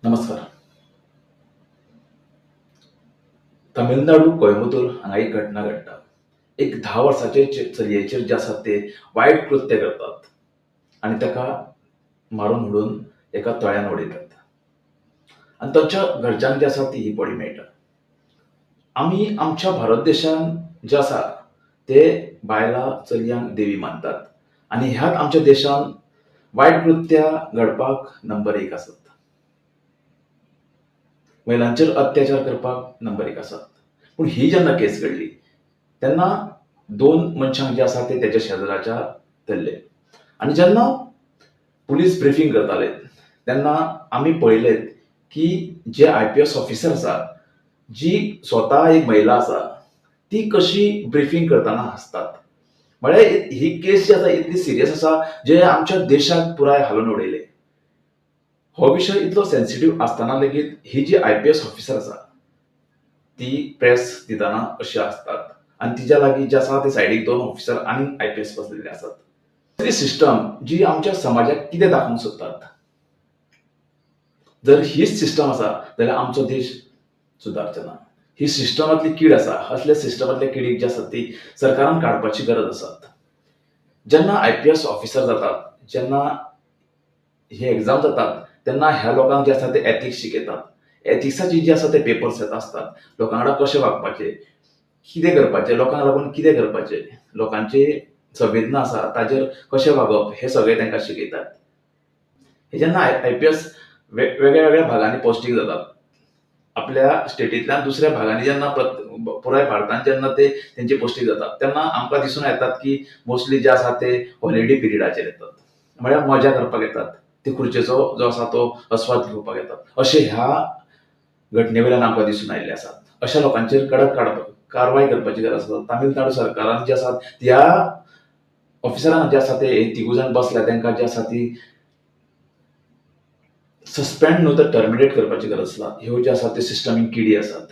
नमस्कार. तमिळनाडू कोयंबतूर हांगा एक घटना घडटा. एक 10 वर्साचे चलयेचेर जे आसा ते वायट कृत्य करतात आनी ताका मारून उडोवन एका तळ्यान उडयतात आनी तांच्या घरच्यांक जे आसा ती ही बॉडी मेळटा. आमी आमच्या भारत देशांत जे आसा ते बायलां चलयांक देवी मानतात आनी ह्याच आमच्या देशांत वायट कृत्यां घडपाक नंबर एक आसात. महिलांचेर अत्याचार करपाक नंबर एक आसात. पूण ही जेन्ना केस घडली तेन्ना 2 मनशांक जे आसा ते तेच्या शेजराच्या धरले आनी जेन्ना पुलीस ब्रिफींग करताले तेन्ना आमी पळयलें की जे IPS officer आसा, जी स्वता एक महिला आसा, ती कशी ब्रिफींग करतना हांसतात. म्हळ्यार ही केस जी आसा इतली सिरियस आसा जे आमच्या देशाक पुराय हालोवन उडयले. हो विशय इतलो सेन्सिटीव आसतना लेगीत ही जी IPS officer आसा ती प्रेस दितना अशी आसतात आनी तिच्या लागीं जे आसा ते सायडीक 2 ऑफिसर आनी IPS बसलेले आसात. ही सिस्टम जी आमच्या समाजाक कितें दाखोवंक सोदतात, जर हीच सिस्टम आसा जाल्यार आमचो देश सुदारचो ना. ही सिस्टमांतली कीड आसा, असल्या सिस्टमांतल्या किडीक जी आसा ती सरकारान काडपाची गरज आसा. जेन्ना IPS officer जातात, जेन्ना हे एग्जाम जातात तेन्ना ह्या लोकांक जे आसा ते एथिक्स शिकयतात. एथिक्साची जे आसा ते पेपर्स येत आसतात. लोकां वांगडा कशें वागपाचें, कितें करपाचें, लोकांक लागून कितें करपाचें, लोकांची संवेदना आसा ताजेर कशें वागप हें सगळें तांकां शिकयतात. हे जेन्ना IPS वेगळ्या वेगळ्या भागांनी पोस्टींग जातात, आपल्या स्टेटींतल्यान दुसऱ्या भागांनी जेन्ना पुराय भारतांत जेन्ना ते तेंची पोस्टींग जातात तेन्ना आमकां दिसून येतात की मोस्टली जे आसा ते हॉलिडे पिरियडाचेर येतात, म्हळ्यार मजा करपाक येतात, ते खुर्चेचो जो आसा तो अस्वाद घेवपाक येतात. अशें ह्या घटने वयल्यान आमकां दिसून आयिल्लें आसात. अशा लोकांचेर कडक कारवाय करपाची गरज आसा. तामिळनाडू सरकारान जे आसा ह्या ऑफिसरांक जे आसा ते तिगूय जाण बसल्या तांकां जे आसा ती सस्पेंड न्हू तर टर्मिनेट करपाची गरज आसा. ह्यो ज्यो आसा त्यो सिस्टमीक किडी आसात.